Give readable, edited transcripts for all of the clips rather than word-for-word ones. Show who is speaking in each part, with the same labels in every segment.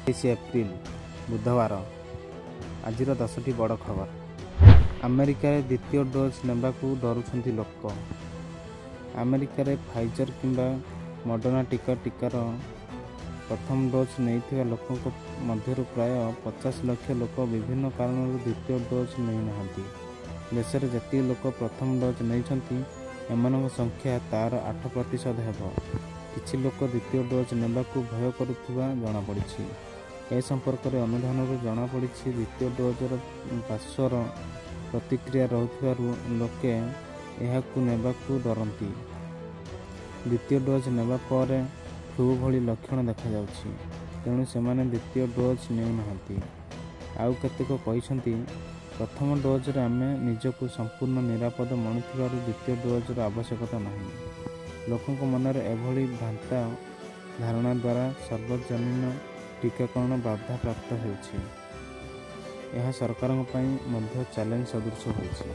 Speaker 1: 23 April, ବୁଧବାର। ଆଜିର 10ଟି ବଡ଼ ଖବର। ଆମେରିକାରେ ଦ୍ୱିତୀୟ ଡୋଜ୍ ନେବାକୁ ଡରୁଛନ୍ତି ଲୋକ। ଆମେରିକାରେ ଫାଇଜର କିମ୍ବା ମଡର୍ଣ୍ଣା ଟିକାର ପ୍ରଥମ ଡୋଜ୍ ନେଇଥିବା ଲୋକଙ୍କ ମଧ୍ୟରୁ ପ୍ରାୟ 50 ଲକ୍ଷ ଲୋକ ବିଭିନ୍ନ କାରଣରୁ ଦ୍ୱିତୀୟ ଡୋଜ୍ ନେଇନାହାନ୍ତି। ଦେଶରେ ଯେତିକି ଲୋକ ପ୍ରଥମ ଡୋଜ୍ ନେଇଛନ୍ତି, ଏମାନଙ୍କ ସଂଖ୍ୟା ତା'ର 8% ହେବ। କିଛି ଲୋକ ଦ୍ୱିତୀୟ ଡୋଜ୍ ନେବାକୁ ଭୟ କରୁଥିବା ଜଣାପଡ଼ିଛି। ଏ ସମ୍ପର୍କରେ ଅନୁଧ୍ୟାନରୁ ଜଣାପଡ଼ିଛି, ଦ୍ୱିତୀୟ ଡୋଜ୍‌ର ପାର୍ଶ୍ୱ ପ୍ରତିକ୍ରିୟା ରହୁଥିବାରୁ ଲୋକେ ଏହାକୁ ନେବାକୁ ଡରନ୍ତି। ଦ୍ୱିତୀୟ ଡୋଜ୍ ନେବା ପରେ ଫ୍ଲୁ ଭଳି ଲକ୍ଷଣ ଦେଖାଯାଉଛି। ତେଣୁ ସେମାନେ ଦ୍ୱିତୀୟ ଡୋଜ୍ ନେଉନାହାନ୍ତି। ଆଉ କେତେକ କହିଛନ୍ତି, ପ୍ରଥମ ଡୋଜ୍‌ରେ ଆମେ ନିଜକୁ ସମ୍ପୂର୍ଣ୍ଣ ନିରାପଦ ମଣୁଥିବାରୁ ଦ୍ୱିତୀୟ ଡୋଜ୍‌ର ଆବଶ୍ୟକତା ନାହିଁ। ଲୋକଙ୍କ ମନରେ ଏଭଳି ଭ୍ରାନ୍ତ ଧାରଣା ଦ୍ୱାରା ସାର୍ବଜନୀନ ଟିକାକରଣ ବାଧାପ୍ରାପ୍ତ ହେଉଛି। ଏହା ସରକାରଙ୍କ ପାଇଁ ମଧ୍ୟ ଚ୍ୟାଲେଞ୍ଜ ସଦୃଶ ହୋଇଛି।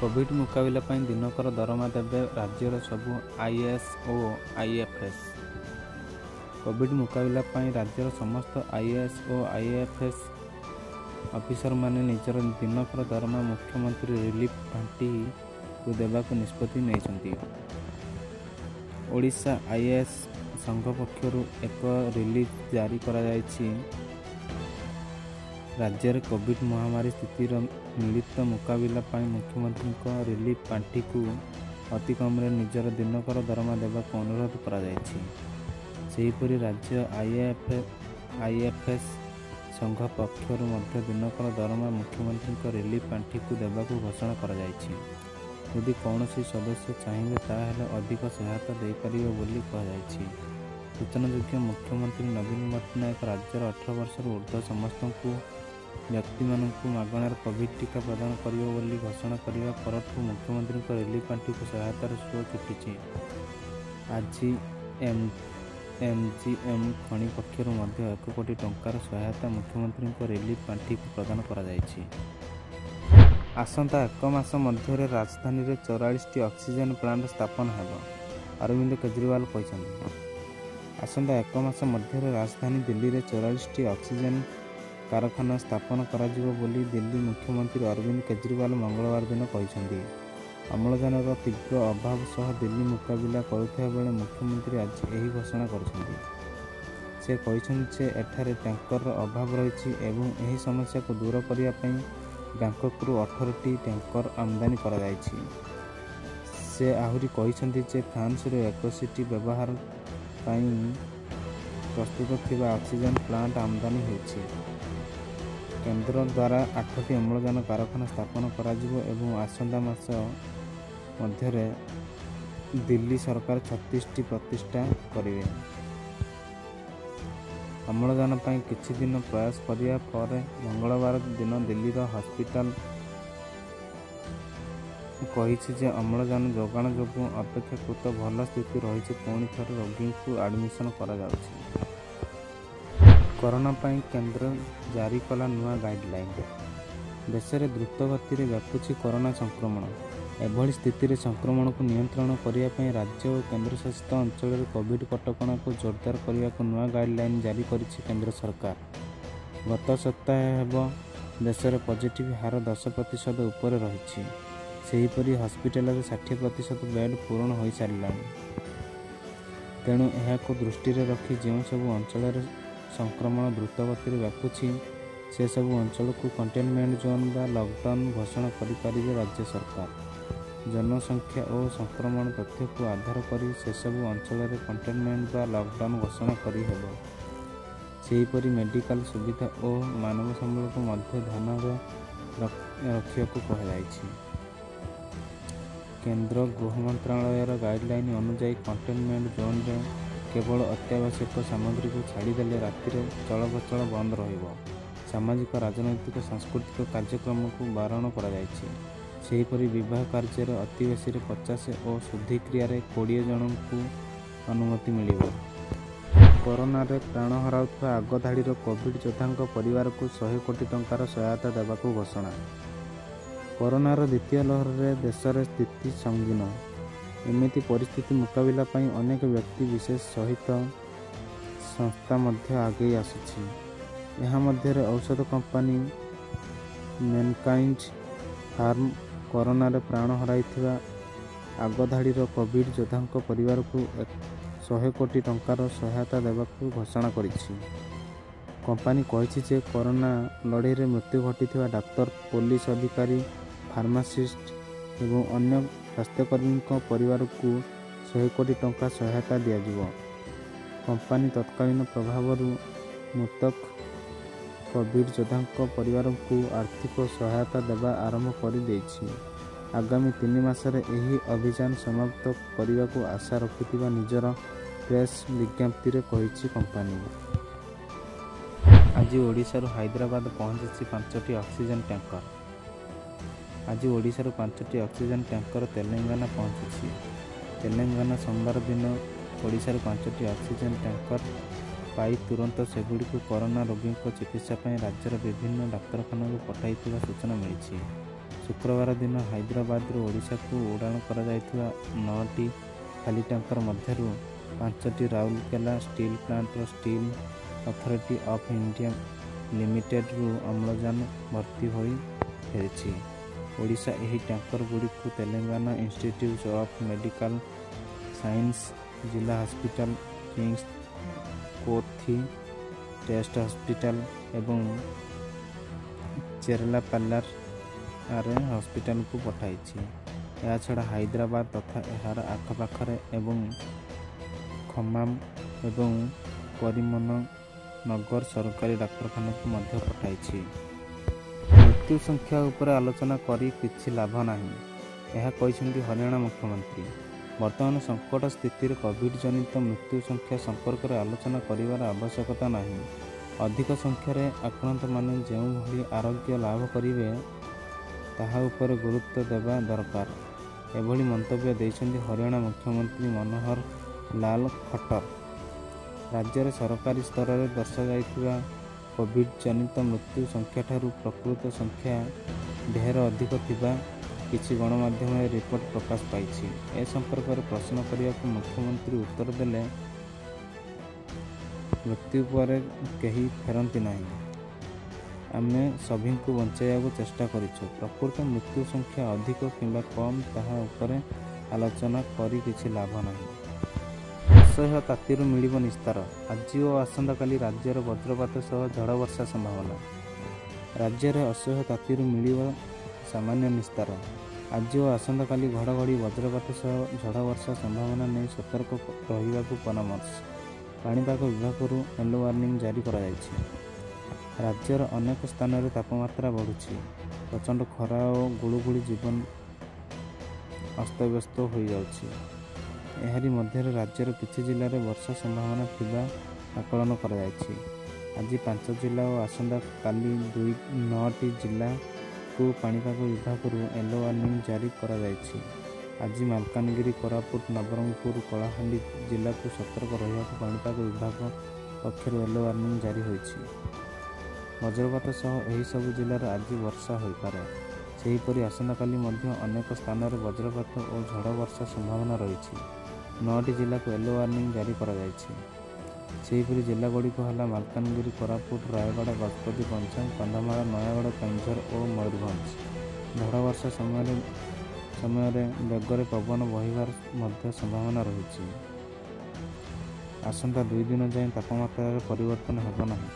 Speaker 1: କୋଭିଡ୍ ମୁକାବିଲା ପାଇଁ ଦିନକର ଦରମା ଦେବେ ରାଜ୍ୟର ସବୁ ଆଇଏଏସ୍ ଓ ଆଇଏଫ୍ଏସ୍। କୋଭିଡ୍ ମୁକାବିଲା ପାଇଁ ରାଜ୍ୟର ସମସ୍ତ ଆଇଏଏସ୍ ଓ ଆଇଏଫ୍ଏସ୍ ଅଫିସରମାନେ ନିଜର ଦିନକର ଦରମା ମୁଖ୍ୟମନ୍ତ୍ରୀ ରିଲିଫ୍ ପାଣ୍ଠିକୁ ଦେବାକୁ ନିଷ୍ପତ୍ତି ନେଇଛନ୍ତି। ଓଡ଼ିଶା ଆଇଏଏସ୍ ସଂଘ ପକ୍ଷରୁ ଏକ ରିଲିଜ୍ ଜାରି କରାଯାଇ ରାଜ୍ୟରେ କୋଭିଡ୍ ମହାମାରୀ ସ୍ଥିତିର ମିଳିତ ମୁକାବିଲା ପାଇଁ ମୁଖ୍ୟମନ୍ତ୍ରୀଙ୍କ ରିଲିଫ୍ ପାଣ୍ଠିକୁ ଅତିକମ୍‌ରେ ନିଜର ଦିନକର ଦରମା ଦେବାକୁ ଅନୁରୋଧ କରାଯାଇଛି। ସେହିପରି ରାଜ୍ୟ ଆଇଏଫ୍ଏସ୍ ସଂଘ ପକ୍ଷରୁ ମଧ୍ୟ ଦିନକର ଦରମା ମୁଖ୍ୟମନ୍ତ୍ରୀଙ୍କ ରିଲିଫ୍ ପାଣ୍ଠିକୁ ଦେବାକୁ ଘୋଷଣା କରାଯାଇଛି। ଯଦି କୌଣସି ସଦସ୍ୟ ଚାହିଁବେ ତାହେଲେ ଅଧିକ ସହାୟତା ଦେଇପାରିବେ ବୋଲି କୁହାଯାଇଛି। ସୂଚନାଯୋଗ୍ୟ, ମୁଖ୍ୟମନ୍ତ୍ରୀ ନବୀନ ପଟ୍ଟନାୟକ ରାଜ୍ୟର 18 ବର୍ଷରୁ ଊର୍ଦ୍ଧ୍ୱ ସମସ୍ତ ବ୍ୟକ୍ତିମାନଙ୍କୁ ମାଗଣାରେ କୋଭିଡ୍ ଟିକା ପ୍ରଦାନ କରିବେ ବୋଲି ଘୋଷଣା କରିବା ପରଠୁ ମୁଖ୍ୟମନ୍ତ୍ରୀଙ୍କ ରିଲିଫ୍ ପାଣ୍ଠିକୁ ସହାୟତାର ସୁଅ ଛୁଟିଛି। ଆଜି ଏମ୍ଜିଏମ୍ ଖଣି ପକ୍ଷରୁ ମଧ୍ୟ 1 କୋଟି ଟଙ୍କାର ସହାୟତା ମୁଖ୍ୟମନ୍ତ୍ରୀଙ୍କ ରିଲିଫ୍ ପାଣ୍ଠିକୁ ପ୍ରଦାନ କରାଯାଇଛି। ଆସନ୍ତା ଏକ ମାସ ମଧ୍ୟରେ ରାଜଧାନୀରେ 44ଟି ଅକ୍ସିଜେନ୍ ପ୍ଲାଣ୍ଟ ସ୍ଥାପନ ହେବ, ଅରବିନ୍ଦ କେଜରିୱାଲ କହିଛନ୍ତି। ଆସନ୍ତା ଏକ ମାସ ମଧ୍ୟରେ ରାଜଧାନୀ ଦିଲ୍ଲୀରେ 44ଟି ଅକ୍ସିଜେନ୍ କାରଖାନା ସ୍ଥାପନ କରାଯିବ ବୋଲି ଦିଲ୍ଲୀ ମୁଖ୍ୟମନ୍ତ୍ରୀ ଅରବିନ୍ଦ କେଜରିୱାଲ ମଙ୍ଗଳବାର ଦିନ କହିଛନ୍ତି। ଅମ୍ଳଜାନର ତୀବ୍ର ଅଭାବ ସହ ଦିଲ୍ଲୀ ମୁକାବିଲା କରୁଥିବା ବେଳେ ମୁଖ୍ୟମନ୍ତ୍ରୀ ଆଜି ଏହି ଘୋଷଣା କରିଛନ୍ତି। ସେ କହିଛନ୍ତି ଯେ ଏଠାରେ ଟ୍ୟାଙ୍କରର ଅଭାବ ରହିଛି ଏବଂ ଏହି ସମସ୍ୟାକୁ ଦୂର କରିବା ପାଇଁ ବ୍ୟାଙ୍କକରୁ 18ଟି ଟ୍ୟାଙ୍କର ଆମଦାନୀ କରାଯାଇଛି। ସେ ଆହୁରି କହିଛନ୍ତି ଯେ ଫ୍ରାନ୍ସରୁ 21ଟି ବ୍ୟବହାର ପାଇଁ ପ୍ରସ୍ତୁତ ଥିବା ଅକ୍ସିଜେନ୍ ପ୍ଲାଣ୍ଟ ଆମଦାନୀ ହୋଇଛି। କେନ୍ଦ୍ର ଦ୍ୱାରା 8ଟି ଅମ୍ଳଜାନ କାରଖାନା ସ୍ଥାପନ କରାଯିବ ଏବଂ ଆସନ୍ତା ମାସ ମଧ୍ୟରେ ଦିଲ୍ଲୀ ସରକାର 36ଟି ପ୍ରତିଷ୍ଠା କରିବେ। ଅମ୍ଳଜାନ ପାଇଁ କିଛି ଦିନ ପ୍ରୟାସ କରିବା ପରେ ମଙ୍ଗଳବାର ଦିନ ଦିଲ୍ଲୀର ହସ୍ପିଟାଲ କହିଛି ଯେ ଅମ୍ଳଜାନ ଯୋଗାଣ ଯୋଗୁଁ ଅପେକ୍ଷାକୃତ ଭଲ ସ୍ଥିତି ରହିଛି, ପୁଣି ଥରେ ରୋଗୀଙ୍କୁ ଆଡମିସନ କରାଯାଉଛି। କରୋନା ପାଇଁ କେନ୍ଦ୍ର ଜାରି କଲା ନୂଆ ଗାଇଡଲାଇନ୍। ଦେଶରେ ଦ୍ରୁତ ଗତିରେ ବ୍ୟାପୁଛି କରୋନା ସଂକ୍ରମଣ। ଏଭଳି ସ୍ଥିତିରେ ସଂକ୍ରମଣକୁ ନିୟନ୍ତ୍ରଣ କରିବା ପାଇଁ ରାଜ୍ୟ ଓ କେନ୍ଦ୍ରଶାସିତ ଅଞ୍ଚଳରେ କୋଭିଡ୍ କଟକଣାକୁ ଜୋରଦାର କରିବାକୁ ନୂଆ ଗାଇଡଲାଇନ୍ ଜାରି କରିଛି କେନ୍ଦ୍ର ସରକାର। ଗତ ସପ୍ତାହେ ହେବ ଦେଶରେ ପଜିଟିଭ୍ ହାର 10% ଉପରେ ରହିଛି। ସେହିପରି ହସ୍ପିଟାଲରେ 60% ବେଡ୍ ପୂରଣ ହୋଇସାରିଲାଣି। ତେଣୁ ଏହାକୁ ଦୃଷ୍ଟିରେ ରଖି ଯେଉଁସବୁ ଅଞ୍ଚଳରେ ସଂକ୍ରମଣ ଦ୍ରୁତ ଗତିରେ ବ୍ୟାପୁଛି, ସେସବୁ ଅଞ୍ଚଳକୁ କଣ୍ଟେନମେଣ୍ଟ ଜୋନ୍ ବା ଲକଡାଉନ୍ ଘୋଷଣା କରିପାରିବେ ରାଜ୍ୟ ସରକାର। ଜନସଂଖ୍ୟା ଓ ସଂକ୍ରମଣ ତଥ୍ୟକୁ ଆଧାର କରି ସେସବୁ ଅଞ୍ଚଳରେ କଣ୍ଟେନମେଣ୍ଟ ବା ଲକଡାଉନ୍ ଘୋଷଣା କରିହେବ। ସେହିପରି ମେଡିକାଲ ସୁବିଧା ଓ ମାନବ ସମ୍ବଳକୁ ମଧ୍ୟ ଧ୍ୟାନରେ ରଖିବାକୁ କୁହାଯାଇଛି। କେନ୍ଦ୍ର ଗୃହ ମନ୍ତ୍ରଣାଳୟର ଗାଇଡଲାଇନ୍ ଅନୁଯାୟୀ କଣ୍ଟେନମେଣ୍ଟ ଜୋନ୍‌ରେ କେବଳ ଅତ୍ୟାବଶ୍ୟକ ସାମଗ୍ରୀକୁ ଛାଡ଼ିଦେଲେ ରାତିରେ ଚଳପ୍ରଚଳ ବନ୍ଦ ରହିବ। ସାମାଜିକ, ରାଜନୈତିକ, ସାଂସ୍କୃତିକ କାର୍ଯ୍ୟକ୍ରମକୁ ବାରଣ କରାଯାଇଛି। ସେହିପରି ବିବାହ କାର୍ଯ୍ୟରେ ଅତିବେଶୀରେ 50 ଓ ଶୁଦ୍ଧିକ୍ରିୟାରେ 20 ଜଣଙ୍କୁ ଅନୁମତି ମିଳିବ। କରୋନାରେ ପ୍ରାଣ ହରାଉଥିବା ଆଗଧାଡ଼ିର କୋଭିଡ୍ ଯୋଦ୍ଧାଙ୍କ ପରିବାରକୁ 100 କୋଟି ଟଙ୍କାର ସହାୟତା ଦେବାକୁ ଘୋଷଣା। କରୋନାର ଦ୍ୱିତୀୟ ଲହରରେ ଦେଶରେ ସ୍ଥିତି ସଙ୍ଗୀନ। ଏମିତି ପରିସ୍ଥିତି ମୁକାବିଲା ପାଇଁ ଅନେକ ବ୍ୟକ୍ତି ବିଶେଷ ସହିତ ସଂସ୍ଥା ମଧ୍ୟ ଆଗେଇ ଆସୁଛି। ଏହା ମଧ୍ୟରେ ଔଷଧ କମ୍ପାନୀ ମେନକାଇଣ୍ଡ ଫାର୍ମ କରୋନାରେ ପ୍ରାଣ ହରାଇଥିବା ଆଗଧାଡ଼ିର କୋଭିଡ୍ ଯୋଦ୍ଧାଙ୍କ ପରିବାରକୁ 100 କୋଟି ଟଙ୍କାର ସହାୟତା ଦେବାକୁ ଘୋଷଣା କରିଛି। କମ୍ପାନୀ କହିଛି ଯେ କରୋନା ଲଢ଼େଇରେ ମୃତ୍ୟୁ ଘଟିଥିବା ଡାକ୍ତର, ପୋଲିସ ଅଧିକାରୀ, ଫାର୍ମାସିଷ୍ଟ ଏବଂ ଅନ୍ୟ ସ୍ୱାସ୍ଥ୍ୟକର୍ମୀଙ୍କ ପରିବାରକୁ 100 କୋଟି ଟଙ୍କା ସହାୟତା ଦିଆଯିବ। କମ୍ପାନୀ ତତ୍କାଳୀନ ପ୍ରଭାବରୁ ମୃତକ କୋଭିଡ୍ ଯୋଦ୍ଧାଙ୍କ ପରିବାରଙ୍କୁ ଆର୍ଥିକ ସହାୟତା ଦେବା ଆରମ୍ଭ କରିଦେଇଛି। ଆଗାମୀ 3 ମାସରେ ଏହି ଅଭିଯାନ ସମାପ୍ତ କରିବାକୁ ଆଶା ରଖିଥିବା ନିଜର ପ୍ରେସ୍ ବିଜ୍ଞପ୍ତିରେ କହିଛି କମ୍ପାନୀ। ଆଜି ଓଡ଼ିଶାରୁ ହାଇଦ୍ରାବାଦ ପହଞ୍ଚିଛି 5ଟି ଅକ୍ସିଜେନ୍ ଟ୍ୟାଙ୍କର। ଆଜି ଓଡ଼ିଶାରୁ 5ଟି ଅକ୍ସିଜେନ୍ ଟ୍ୟାଙ୍କର ତେଲେଙ୍ଗାନା ପହଞ୍ଚିଛି। ତେଲେଙ୍ଗାନା ସୋମବାର ଦିନ ଓଡ଼ିଶାରୁ 5ଟି ଅକ୍ସିଜେନ୍ ଟ୍ୟାଙ୍କର ପାଇ ତୁରନ୍ତ ସେଗୁଡ଼ିକୁ କରୋନା ରୋଗୀଙ୍କ ଚିକିତ୍ସା ପାଇଁ ରାଜ୍ୟର ବିଭିନ୍ନ ଡାକ୍ତରଖାନାକୁ ପଠାଇଥିବା ସୂଚନା ମିଳିଛି। ଶୁକ୍ରବାର ଦିନ ହାଇଦ୍ରାବାଦରୁ ଓଡ଼ିଶାକୁ ଉଡ଼ାଣ କରାଯାଇଥିବା 9ଟି ଖାଲି ଟ୍ୟାଙ୍କର ମଧ୍ୟରୁ 5ଟି ରାଉରକେଲା ଷ୍ଟିଲ୍ ପ୍ଲାଣ୍ଟର ଷ୍ଟିଲ୍ ଅଥରିଟି ଅଫ୍ ଇଣ୍ଡିଆ ଲିମିଟେଡ୍ରୁ ଅମ୍ଳଜାନ ଭର୍ତ୍ତି ହୋଇ ଫେରିଛି। ଓଡ଼ିଶା ଏହି ଟ୍ୟାଙ୍କରଗୁଡ଼ିକୁ Telangana institute of medical science, ଜିଲ୍ଲା hospital, Kings Koti test hospital ଏବଂ ଚେରଲାପାଲ୍ଲାରେ ହସ୍ପିଟାଲକୁ ପଠାଇଛି। ଏହାଛଡ଼ା ହାଇଦ୍ରାବାଦ ତଥା ଏହାର ଆଖପାଖରେ ଏବଂ ଖମ୍ମାମ ଏବଂ କରିମନଗର ସରକାରୀ ଡାକ୍ତରଖାନାକୁ ମଧ୍ୟ ପଠାଇଛି। ମୃତ୍ୟୁ ସଂଖ୍ୟା ଉପରେ ଆଲୋଚନା କରି କିଛି ଲାଭ ନାହିଁ, ଏହା କହିଛନ୍ତି ହରିୟାଣା ମୁଖ୍ୟମନ୍ତ୍ରୀ। ବର୍ତ୍ତମାନ ସଙ୍କଟ ସ୍ଥିତିରେ କୋଭିଡ୍ ଜନିତ ମୃତ୍ୟୁ ସଂଖ୍ୟା ସମ୍ପର୍କରେ ଆଲୋଚନା କରିବାର ଆବଶ୍ୟକତା ନାହିଁ। ଅଧିକ ସଂଖ୍ୟାରେ ଆକ୍ରାନ୍ତମାନେ ଯେଉଁଭଳି ଆରୋଗ୍ୟ ଲାଭ କରିବେ, ତାହା ଉପରେ ଗୁରୁତ୍ୱ ଦେବା ଦରକାର। ଏଭଳି ମନ୍ତବ୍ୟ ଦେଇଛନ୍ତି ହରିୟାଣା ମୁଖ୍ୟମନ୍ତ୍ରୀ ମନୋହର ଲାଲ ଖଟ୍ଟର। ରାଜ୍ୟରେ ସରକାରୀ ସ୍ତରରେ ଦର୍ଶାଯାଇଥିବା କୋଭିଡ୍ ଜନିତ ମୃତ୍ୟୁ ସଂଖ୍ୟାଠାରୁ ପ୍ରକୃତ ସଂଖ୍ୟା ଢେର ଅଧିକ ଥିବା କିଛି ଗଣମାଧ୍ୟମରେ ରିପୋର୍ଟ ପ୍ରକାଶ ପାଇଛି। ଏ ସମ୍ପର୍କରେ ପ୍ରଶ୍ନ କରିବାକୁ ମୁଖ୍ୟମନ୍ତ୍ରୀ ଉତ୍ତର ଦେଲେ, ମୃତ୍ୟୁ ପରେ କେହି ଫେରନ୍ତି ନାହିଁ। ଆମେ ସଭିଙ୍କୁ ବଞ୍ଚାଇବାକୁ ଚେଷ୍ଟା କରିଛୁ। ପ୍ରକୃତ ମୃତ୍ୟୁ ସଂଖ୍ୟା ଅଧିକ କିମ୍ବା କମ୍ ତାହା ଉପରେ ଆଲୋଚନା କରି କିଛି ଲାଭ ନାହିଁ। ଅସହ୍ୟ ତାତିରୁ ମିଳିବ ନିସ୍ତାର। ଆଜି ଓ ଆସନ୍ତାକାଲି ରାଜ୍ୟରେ ବଜ୍ରପାତ ସହ ଝଡ଼ବର୍ଷା ସମ୍ଭାବନା। ରାଜ୍ୟରେ ଅସହ୍ୟ ତାତିରୁ ମିଳିବ ସାମାନ୍ୟ ନିସ୍ତାର। ଆଜି ଓ ଆସନ୍ତାକାଲି ଘଡ଼ଘଡ଼ି, ବଜ୍ରପାତ ସହ ଝଡ଼ବର୍ଷା ସମ୍ଭାବନା ନେଇ ସତର୍କ ରହିବାକୁ ପରାମର୍ଶ। ପାଣିପାଗ ବିଭାଗରୁ ୟେଲୋ ୱାର୍ଣ୍ଣିଂ ଜାରି କରାଯାଇଛି। ରାଜ୍ୟର ଅନେକ ସ୍ଥାନରେ ତାପମାତ୍ରା ବଢ଼ୁଛି। ପ୍ରଚଣ୍ଡ ଖରା ଓ ଗୁଳୁଗୁଳି ଜୀବନ ଅସ୍ତବ୍ୟସ୍ତ ହୋଇଯାଉଛି। ଏହାରି ମଧ୍ୟରେ ରାଜ୍ୟର କିଛି ଜିଲ୍ଲାରେ ବର୍ଷା ସମ୍ଭାବନା ଥିବା ଆକଳନ କରାଯାଇଛି। ଆଜି 5 ଜିଲ୍ଲା ଓ ଆସନ୍ତାକାଲି 9ଟି ଜିଲ୍ଲାକୁ ପାଣିପାଗ ବିଭାଗରୁ ୟେଲୋ ୱାର୍ଣ୍ଣିଂ ଜାରି କରାଯାଇଛି। ଆଜି ମାଲକାନଗିରି, କୋରାପୁଟ, ନବରଙ୍ଗପୁର, କଳାହାଣ୍ଡି ଜିଲ୍ଲାକୁ ସତର୍କ ରହିବାକୁ ପାଣିପାଗ ବିଭାଗ ପକ୍ଷରୁ ୟେଲୋ ୱାର୍ଣ୍ଣିଂ ଜାରି ହୋଇଛି। ବଜ୍ରପାତ ସହ ଏହିସବୁ ଜିଲ୍ଲାରେ ଆଜି ବର୍ଷା ହୋଇପାରେ। ସେହିପରି ଆସନ୍ତାକାଲି ମଧ୍ୟ ଅନେକ ସ୍ଥାନରେ ବଜ୍ରପାତ ଓ ଝଡ଼ବର୍ଷା ସମ୍ଭାବନା ରହିଛି। 9ଟି ଜିଲ୍ଲାକୁ ୟେଲୋ ୱାର୍ଣ୍ଣିଂ ଜାରି କରାଯାଇଛି। ସେହିପରି ଜିଲ୍ଲାଗୁଡ଼ିକ ହେଲା ମାଲକାନଗିରି, କୋରାପୁଟ, ରାୟଗଡ଼ା, ଗଜପତି, ଗଞ୍ଜାମ, କନ୍ଧମାଳ, ନୟାଗଡ଼, କେନ୍ଦୁଝର ଓ ମୟୂରଭଞ୍ଜ। ଝଡ଼ବର୍ଷା ସମୟରେ ବେଗରେ ପବନ ବହିବାର ମଧ୍ୟ ସମ୍ଭାବନା ରହିଛି। ଆସନ୍ତା 2 ଦିନ ଯାଏଁ ତାପମାତ୍ରାରେ ପରିବର୍ତ୍ତନ ହେବ ନାହିଁ।